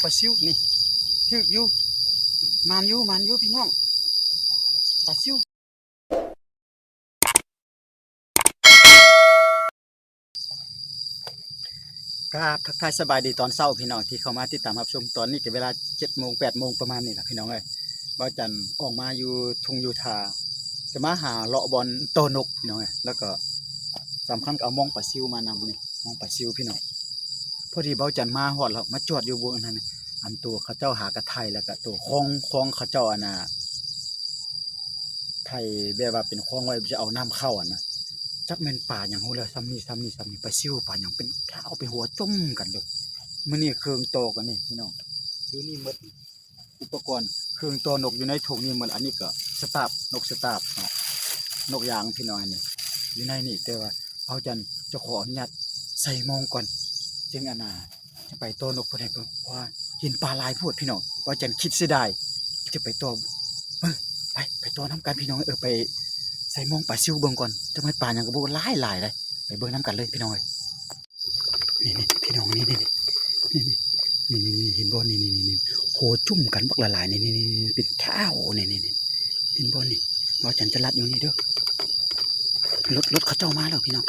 ປາຊິວນີ້ ຖືກຢູ່ ໝານຢູ່ ໝານຢູ່ພີ່ນ້ອງ ປາຊິວ. ກາບທັກທາຍສະບາຍດີຕອນເຊົ້າພີ່ນ້ອງທີ່ເຂົ້າມາຕິດຕາມຮັບຊົມ. ຕອນນີ້ກໍເວລາເຈັດໂມງ ແປດໂມງປະມານນີ້ລະພີ່ນ້ອງເອີຍ. ບ່າວຈັນອອກມາຢູ່ທົ່ງຢູ່ທ່າ ຈະມາຫາເລາະບ່ອນຕໍ່ນົກພີ່ນ້ອງເອີຍ. ແລ້ວກໍສຳຄັນກໍເອົາມອງປາຊິວມານຳນີ້ ມອງປາຊິວພີ່ນ້ອງ. ພໍດີບ່າວຈັນມາຮອດແລ້ວ ມາຈອດຢູ່ບ່ອນອັນນັ້ນ ອັນຕົວເຂົາເຈົ້າຫາກະໄຖ ແລ້ວກໍຕົວຄອງ ຄອງເຂົາເຈົ້າອັນນ່າ ໄຖແບບວ່າເປັນຄອງໄວ້ຈະເອົານ້ຳເຂົ້າຫັ້ນນະ. ຈັກແມ່ນປາຫຍັງຮູ້ແລ້ວ ຊ່ຳນີ້ ຊ່ຳນີ້ ຊ່ຳນີ້ ປາຊິວປາຫຍັງເປັນເອົາໄປຫົວຈົມກັນເລີຍ. ມື້ນີ້ເຄື່ອງຕໍ່ກັນນີ້ພີ່ນ້ອງ ຢູ່ນີ້ໝົດ ອຸປະກອນເຄື່ອງຕໍ່ນົກຢູ່ໃນຖົງນີ້ໝົດ. ອັນນີ້ກໍສະຕາບ ນົກສະຕາບເນາະ ນົກຢາງພີ່ນ້ອງ ອັນນີ້ຢູ່ໃນນີ້. ແຕ່ວ່າບ່າວຈັນຈະຂໍອະນຸຍາດໃສ່ມອງກ່ອນ ຈຶ່ງອັນນ່າ ຈະໄປຕໍ່ນົກເພິ່ນໃຫ້ເບິ່ງ ເພາະວ່າເຫັນປາຫຼາຍໂພດພີ່ນ້ອງ. ບ່າວຈັນຄິດເສຍດາຍ ຈະໄປຕໍ່ເບິ່ງ ໄປ ໄປຕໍ່ນຳກັນພີ່ນ້ອງ. ເອີ ໄປໃສ່ມອງປາຊິວເບິ່ງກ່ອນ ຈັກແມ່ນປາຫຍັງກໍບໍ່ ຫຼາຍໆເດ້. ໄປເບິ່ງນຳກັນເລີຍພີ່ນ້ອງເອີຍ. ນີ້ໆ ພີ່ນ້ອງ ນີ້ໆ ນີ້ໆ ນີ້ໆ ເຫັນບໍ່? ນີ້ໆ ໂຫຈຸ້ມກັນບັກຫຼາຍໆ ນີ້ໆ ເປັນແຖວ ນີ້ໆ ເຫັນບໍ່? ນີ້ ບ່າວຈັນຈະລັດຢູ່ນີ້ເດີ. ລົດ ລົດເຂົາເຈົ້າມາແລ້ວພີ່ນ້ອງ.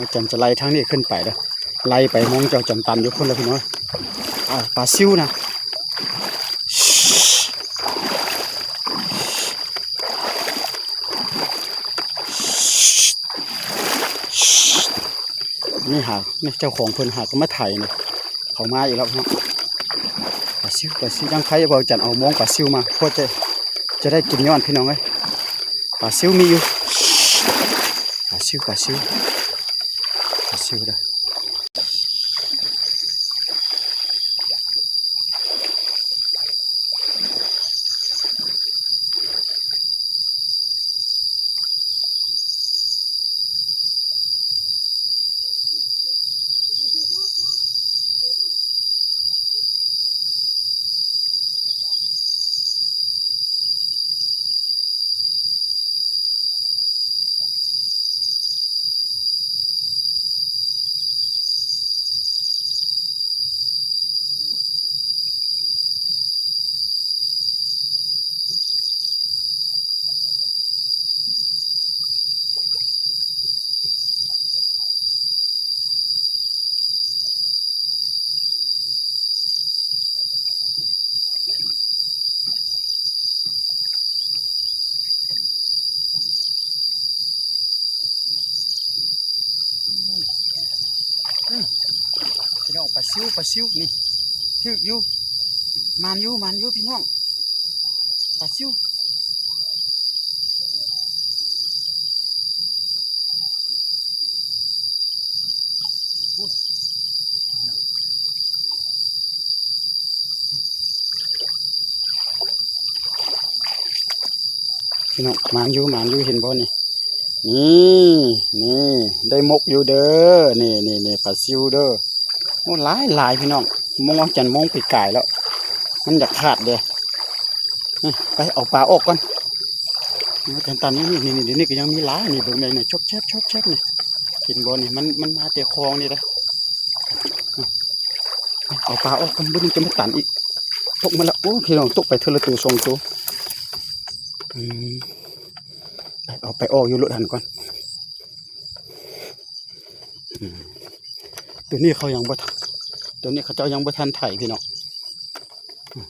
อาจารย์จะไล่ทางนี้ขึ้นไปเด้อ ไล่ไปมองเจ้าจันตันอยู่พุ้นแล้วพี่น้อง อ้าว ปลาซิวนะ นี่หา นี่เจ้าของเพิ่นหาก็มาไถนี่ เขามาอีกแล้วเนาะ ปลาซิว ปลาซิว ยังใครบ่จันเอามองปลาซิวมา พอจะ จะได้กินย้อนพี่น้องเอ้ย ปลาซิวมีอยู่ ปลาซิว ปลาซิว ปลาซิวเด้อ อืม พี่น้อง ปลาซิว ปลาซิว นี่ ถืกอยู่ หมานอยู่ หมานอยู่ พี่น้อง ปลาซิว พี่น้อง หมานอยู่ หมานอยู่ เห็นบ่นี่ นี่ นี่ ได้มกอยู่เด้อ นี่ นี่ นี่ ปลาซิวเด้อ โอ้ หลาย หลาย พี่น้อง มองว่าจันมองปีกายแล้ว มันอยากขาดเด้ นี่ ไปเอาปลาออกก่อน นี่ ตันๆ นี่ นี่ นี่ นี่ นี่ก็ยังมีหลาย นี่ เบิ่งแม่นี่ ชบแชบ ชบแชบ นี่ เห็นบ่นี่ มัน มันมาแต่คลองนี่เด้ เอาปลาออกก่อน บ่นี้จะมาตันอีก ตกมาแล้ว โอ้ พี่น้อง ตกไปเทื่อละตัวสองตัว อืม ไป เอาไปออกอยู่รถหั่นก่อน อืม ตัวนี้เขายังบ่ทัน ตัวนี้เขาเจ้ายังบ่ทันไถพี่น้อง อืม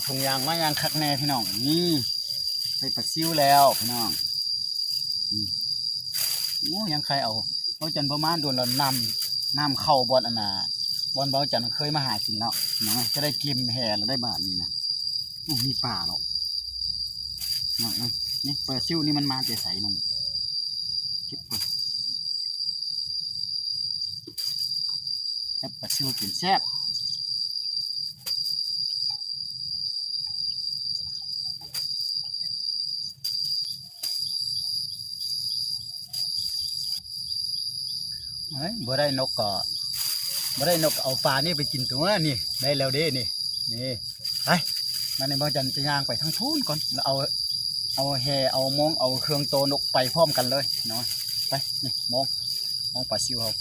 ຖົງຢາງມາຢ່າງຄັກແນ່ພີ່ນ້ອງ. ນີ້ ໄດ້ປາຊິວແລ້ວພີ່ນ້ອງ. ອືມ ໂອ້ ຍັງໄຄເອົາ ເວົ້າຈັນບໍ່ມາດົນແລ້ວ ນ້ຳ ນ້ຳເຂົ້າບ່ອນອັນນ່າ ບ່ອນເວົ້າຈັນເຄີຍມາຫາກິນແລ້ວເນາະ. ຈະໄດ້ເກັບແຫ່ແລ້ວໄດ້ບາດນີ້ນະ. ໂອ້ ມີປາແລ້ວເນາະ. ນີ້ປາຊິວນີ້ມັນມາແຕ່ໃສນ້ອງ? ເກັບກ່ອນ. ແຊບ ປາຊິວກິນແຊບ. ເອີຍ ບໍ່ໄດ້ນົກກໍ ບໍ່ໄດ້ນົກກໍເອົາປານີ້ໄປກິນຕົວະ. ນີ້ ໄດ້ແລ້ວເດ້ນີ້. ນີ້ ໄປ ມານີ້ ບ່າວຈັນຈະຍ່າງໄປທາງພຸ້ນກ່ອນ ແລ້ວເອົາ ເອົາແຫ ເອົາມອງ ເອົາເຄື່ອງໂຕນົກໄປພ້ອມກັນເລີຍເນາະ. ໄປ ນີ້ມອງ ມອງປາຊິວເຮົາ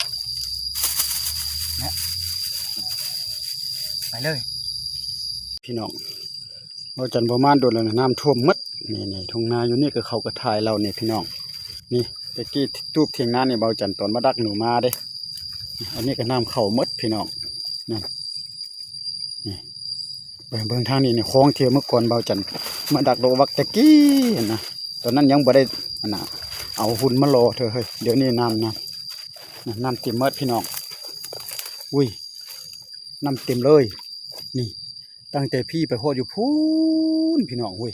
ແນະ ໄປເລີຍ ພີ່ນ້ອງ. ບ່າວຈັນບໍ່ມາດົນແລ້ວນະ ນ້ຳຖ້ວມໝົດ. ນີ້ໆ ທົ່ງນາຢູ່ນີ້ກໍເຂົາກໍຖ່າຍແລ້ວນີ້ພີ່ນ້ອງ. ນີ້ແຕ່ກີ້ຕູບຖຽງນານີ້ ບ່າວຈັນຕອນມາດັກໜູມາເດ້. ອັນນີ້ກໍນ້ຳເຂົ້າໝົດພີ່ນ້ອງ. ນັ້ນ ນີ້ ເບິ່ງ ເບິ່ງທາງນີ້ນີ້ ຄອງທີ່ເມື່ອກ່ອນບ່າວຈັນມາດັກດອກຫວາກແຕ່ກີ້ຫັ້ນນະ. ຕອນນັ້ນຍັງບໍ່ໄດ້ອັນນ່າ ເອົາຫຸ່ນມາຫຼໍ່ເທື່ອເຮີ້ຍ. ດຽວນີ້ນ້ຳ ນ້ຳ ນ້ຳເຕັມໝົດພີ່ນ້ອງ. ອຸ້ຍ ນ້ຳເຕັມເລີຍ. ນີ້ ຕັ້ງແຕ່ພີ້ໄປຮອດຢູ່ພຸ້ນພີ່ນ້ອງ. ອຸ້ຍ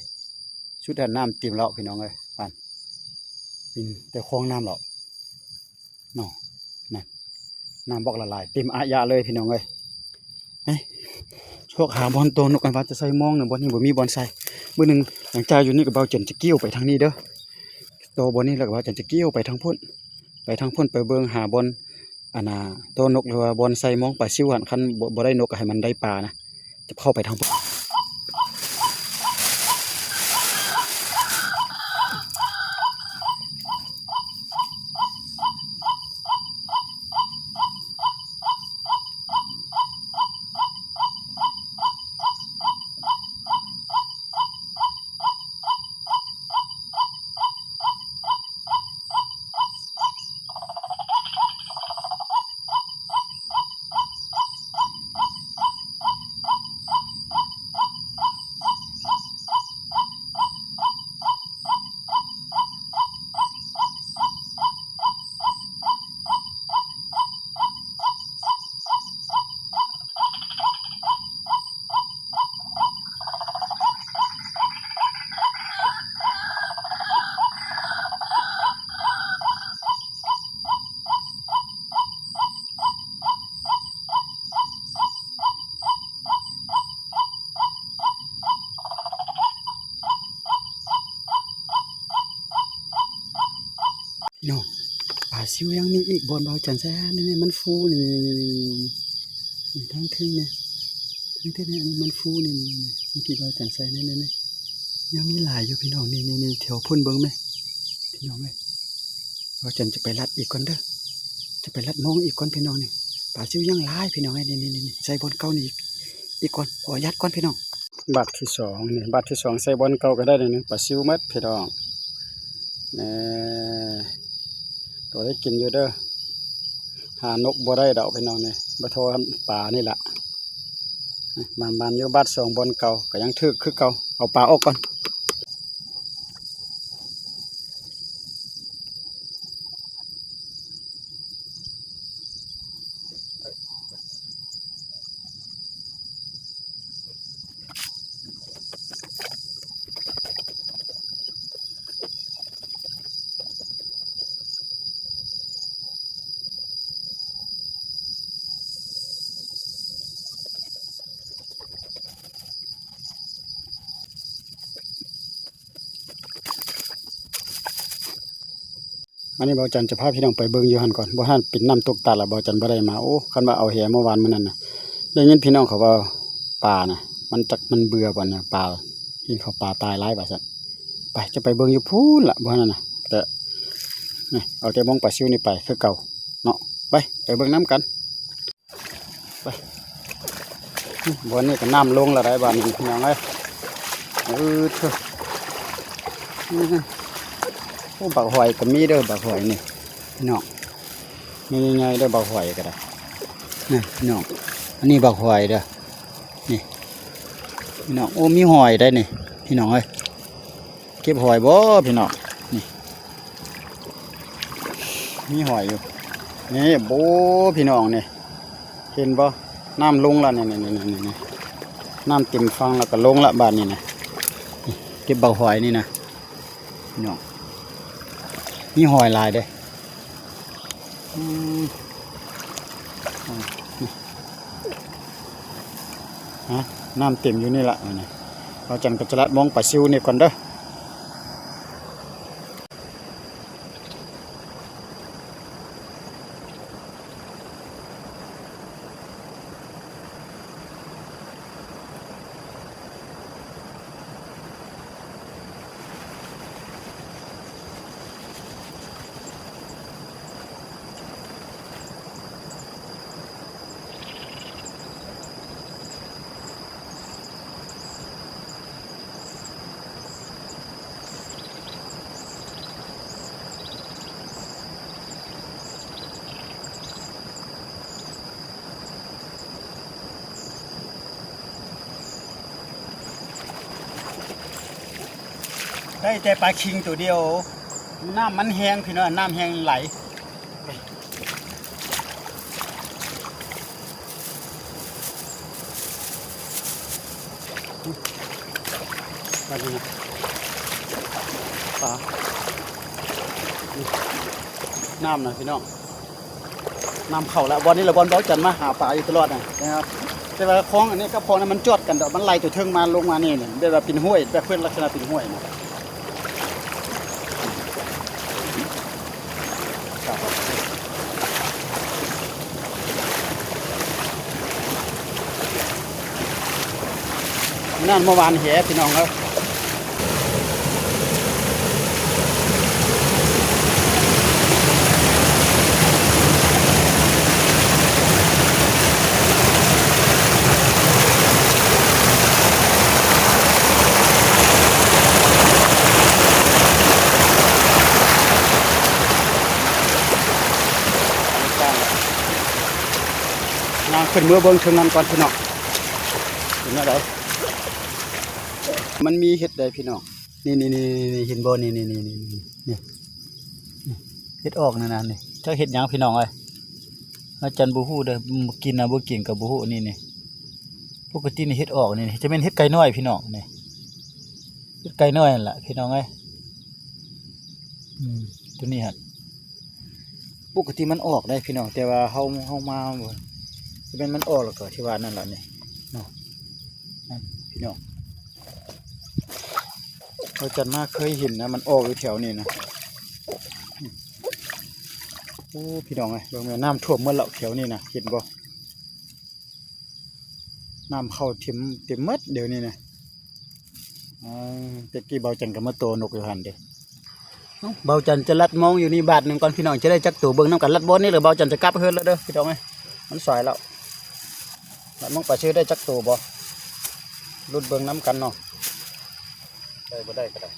ສຸດແທ້ ນ້ຳເຕັມແລ້ວພີ່ນ້ອງເອີຍ. ປານ ເປັນແຕ່ຄອງນ້ຳແລ້ວເນາະ. ນັ້ນ ນ້ຳບັກຫຼາຍໆ ເຕັມອາຍະເລີຍພີ່ນ້ອງເອີຍ. ເອີຍ ຊອກຫາບ່ອນໂຕນົກກັນວ່າຈະໃສ່ມອງນະ. ບ່ອນນີ້ບໍ່ມີບ່ອນໃສ່. ມື້ໜຶ່ງຫຼັງຈາກຢູ່ນີ້ກໍບ່າວຈັນຈະກ້ຽວໄປທາງນີ້ເດີ. ຕໍ່ບ່ອນນີ້ແລ້ວກໍບ່າວຈັນຈະກ້ຽວໄປທາງພຸ້ນ ໄປທາງພຸ້ນ ໄປເບິ່ງຫາບ່ອນ ອັນນ່າ ໂຕນົກ ຫຼືວ່າບ່ອນໃສ່ມອງປາຊິວຫັ້ນ. ຄັນບໍ່ ບໍ່ໄດ້ນົກກໍໃຫ້ມັນໄດ້ປານະ ຈະເຂົ້າໄປທາງພຸ້ນ. ພີ່ນ້ອງ ປາຊິວຍັງມີອີກ ບ່ອນບ່າວຈັນໃສ່ຫັ້ນ ນີ້ມັນຟູ ນີ້ ນີ້ ນີ້ ນີ້ ນີ້ ນີ້ ທາງເທິງນີ້ ທາງເທິງນີ້ ອັນນີ້ມັນຟູ ນີ້ ນີ້ ນີ້ ເມື່ອກີ້ບ່າວຈັນໃສ່ ນີ້ ນີ້ ນີ້ ຍັງມີຫຼາຍຢູ່ພີ່ນ້ອງ. ນີ້ ນີ້ ນີ້ ແຖວພຸ້ນເບິ່ງແມ ພີ່ນ້ອງເອີຍ. ບ່າວຈັນຈະໄປລັດອີກກ່ອນເດີ ຈະໄປລັດມອງອີກກ່ອນພີ່ນ້ອງ. ນີ້ປາຊິວຍັງຫຼາຍພີ່ນ້ອງເອີຍ. ນີ້ ນີ້ ນີ້ ໃສ່ບ່ອນເກົ່ານີ້ອີກ ອີກກ່ອນ ຂໍອະນຸຍາດກ່ອນພີ່ນ້ອງ. ບາດທີສອງນີ້ ບາດທີສອງໃສ່ບ່ອນເກົ່າກໍໄດ້ນີ້ ປາຊິວໝົດພີ່ນ້ອງ. ເອີ ກໍໄດ້ກິນຢູ່ເດີ ຫານົກບໍ່ໄດ້ດອກພີ່ນ້ອງ. ນີ້ບໍ່ທໍ່ປານີ້ລະ ມັນ ມັນຢູ່ບາດສອງບ່ອນເກົ່າ ກໍຍັງຖືກຄືເກົ່າ. ເອົາປາອອກກ່ອນ. ອັນນີ້ບ່າວຈັນຈະພາພີ່ນ້ອງໄປເບິ່ງຢູ່ຫັ້ນກ່ອນ. ບໍ່ຫັ້ນເປັນນ້ຳຕົກຕາດລະ ບ່າວຈັນບໍ່ໄດ້ມາ. ໂອ້ ຄັນວ່າເອົາແຫເມື່ອວານມື້ນັ້ນນະ ໄດ້ຍິນພີ່ນ້ອງເຂົາວ່າປານະ ມັນຈັກມັນເບື່ອບໍ່ນະ ປາ ເຫັນເຂົາປາຕາຍຫຼາຍວ່າຊັ້ນ. ໄປ ຈະໄປເບິ່ງຢູ່ພຸ້ນລະ ບ່ອນນັ້ນນະ. ແຕ່ ນີ້ ເອົາແຕ່ມອງປາຊິວນີ້ໄປຄືເກົ່າເນາະ. ໄປ ໄປເບິ່ງນຳກັນ. ໄປ ບ່ອນນີ້ກໍນ້ຳລົງແລ້ວໄດ໋ ບ່ອນນີ້ພີ່ນ້ອງເອີຍ. ເອີ ເທີ ໂອ້ ບັກຫອຍກໍມີເດີ ບັກຫອຍນີ້ພີ່ນ້ອງ. ມີໃຫຍ່ໆເດີ ບັກຫອຍກໍໄດ້ ນີ້ພີ່ນ້ອງ. ອັນນີ້ບັກຫອຍເດີ ນີ້ ພີ່ນ້ອງ ໂອ້ ມີຫອຍໄດ໋ນີ້ ພີ່ນ້ອງເອີຍ. ເກັບຫອຍບໍ່ພີ່ນ້ອງ? ນີ້ ມີຫອຍຢູ່ ນີ້ ໂອ້ ພີ່ນ້ອງ ນີ້ ເຫັນບໍ່? ນ້ຳລົງລະ ນີ້ໆໆໆ ນ້ຳເຕັມຝັ່ງລະ ກະລົງລະບາດນີ້ນະ. ນີ້ ເກັບບັກຫອຍນີ້ນະ ພີ່ນ້ອງ ມີຫອຍຫຼາຍເດ້. ອືມ ອືມ ນີ້ ຮະ ນ້ຳເຕັມຢູ່ນີ້ລະ ອັນນີ້ ບ່າວຈັນກໍຈະລັດມອງປາຊິວນີ້ກ່ອນເດີ້. ໄດ້ແຕ່ປາຄິງໂຕດຽວ ນ້ຳມັນແຮງພີ່ນ້ອງ ນ້ຳແຮງໄຫຼ. ປານີ້ນະ ປາ ນີ້ ນ້ຳນະພີ່ນ້ອງ ນ້ຳເຂົ້າແລ້ວ. ບ່ອນນີ້ລະບ່ອນບ່າວຈັນມາຫາປາຢູ່ຕະຫຼອດນະ ແຕ່ວ່າຄອງອັນນີ້ກັບຄອງນັ້ນມັນຈອດກັນດອກ ມັນໄຫຼໂຕເທິງມາລົງມານີ້ ແບບວ່າເປັນຫ້ວຍ ແບບເປັນລັກສະນະເປັນຫ້ວຍນະ. ນັ້ນມາຫວ່ານແຫພີ່ນ້ອງເອີຍ. ຍ່າງຂຶ້ນເມືອເບິ່ງເທິງນັ້ນກ່ອນພີ່ນ້ອງ ເປັນແນວໃດ? ມັນມີເຫັດໃດພີ່ນ້ອງ ນີ້ໆໆ ເຫັນບໍ່? ນີ້ໆໆ ນີ້ ເຫັດອອກນັ້ນນະ ນີ້ ຈັກເຫັດຫຍັງພີ່ນ້ອງເອີຍ ອາຈານບໍ່ຮູ້ເດີ້ ກິນນະບໍ່ກິນກໍບໍ່ຮູ້ ນີ້ໆ. ປົກກະຕິນີ້ເຫັດອອກນີ້ ຈະແມ່ນເຫັດໄກ່ນ້ອຍພີ່ນ້ອງ ນີ້ ເຫັດໄກ່ນ້ອຍຫັ້ນລະພີ່ນ້ອງເອີຍ. ອືມ ໂຕນີ້ຫັ້ນ ປົກກະຕິມັນອອກໄດ໋ພີ່ນ້ອງ ແຕ່ວ່າເຮົາ ເຮົາມາ ຈະແມ່ນມັນອອກແລ້ວກໍທີ່ວ່ານັ້ນລະນີ້ເນາະ ນັ້ນພີ່ນ້ອງ. ເຮົາຈັນມາເຄີຍເຫັນນະ ມັນອອກຢູ່ແຖວນີ້ນະ. ໂອ້ ພີ່ນ້ອງເອີຍ ເບິ່ງແມ່ ນ້ຳຖ້ວມໝົດແລ້ວແຖວນີ້ນະ ເຫັນບໍ່? ນ້ຳເຂົ້າເຕັມ ເຕັມໝົດດຽວນີ້ນະ. ເອີ ແຕ່ກີ້ບ່າວຈັນກໍມາໂຕນົກຢູ່ຫັ້ນເດ້. ເອົ້າ ບ່າວຈັນຈະລັດມອງຢູ່ນີ້ບາດໜຶ່ງກ່ອນພີ່ນ້ອງ ຈະໄດ້ຈັກໂຕ ເບິ່ງນຳກັນ. ລັດບ່ອນນີ້ແລ້ວ ບ່າວຈັນຈະກັບເຮືອນແລ້ວເດີພີ່ນ້ອງເອີຍ ມັນສາຍແລ້ວ. ລັດມອງໄປຊິໄດ້ຈັກໂຕບໍ່ ລຸ້ນເບິ່ງນຳກັນເນາະ ໄດ້ບໍ່ໄດ້ກໍໄດ້.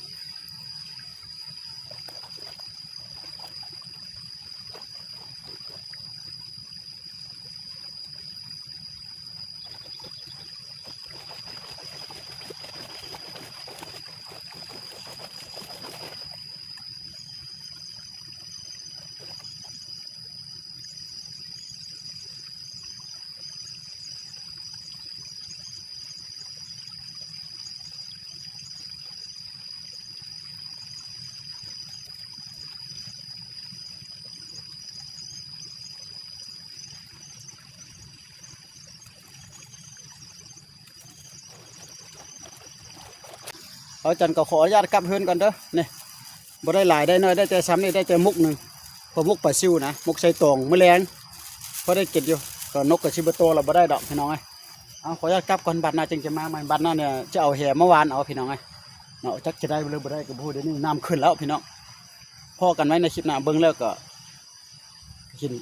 ບ່າວຈັນກໍຂໍອະນຸຍາດກັບເຮືອນກ່ອນເດີ ນີ້ ບໍ່ໄດ້ຫຼາຍໄດ້ໜ້ອຍ ໄດ້ແຕ່ຊ່ຳນີ້ ໄດ້ແຕ່ໝົກໜຶ່ງ ເພາະໝົກປາຊິວນະ ໝົກໃສ່ຕອງ ມື້ແລງພໍໄດ້ກິນຢູ່. ກໍນົກກໍຊິບໍ່ໂຕແລ້ວ ບໍ່ໄດ້ດອກພີ່ນ້ອງເອີຍ. ເອົາ ຂໍອະນຸຍາດກັບກ່ອນ ບາດໜ້າຈຶ່ງຈະມາໃໝ່. ບາດໜ້ານີ້ຈະເອົາແຫມາຫວ່ານເອົາພີ່ນ້ອງເອີຍເນາະ. ຈັກຈະໄດ້ຫຼືບໍ່ໄດ້ກໍບໍ່ຮູ້ ດຽວນີ້ນ້ຳຂຶ້ນແລ້ວພີ່ນ້ອງ. ພໍ້ກັນໄວ້ໃນຄລິບໜ້າ ເບິ່ງແລ້ວກໍ ເຫັນ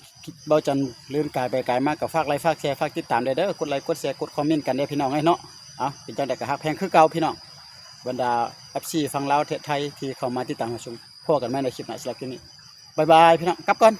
ບ່າວຈັນເລື່ອນກາຍໄປກາຍມາ ກໍຝາກໄລ ຝາກແຊ ຝາກຕິດຕາມແດ່ເດີ ກົດໄລ ກົດແຊ ກົດຄອມເມັນກັນແດ່ພີ່ນ້ອງເອີຍເນາະ. ເອົາ ເປັນຈັ່ງໃດກໍຮັກແພງຄືເກົ່າພີ່ນ້ອງ ບັນດາ ເອັຟຊີ ຝັ່ງລາວ ປະເທດໄທ ທີ່ເຂົ້າມາຕິດຕາມຮັບຊົມ. ພໍ້ກັນໃໝ່ໃນຄລິບໜ້າ ສຳລັບຄລິບນີ້ ບາຍບາຍພີ່ນ້ອງ ກັບກ່ອນ.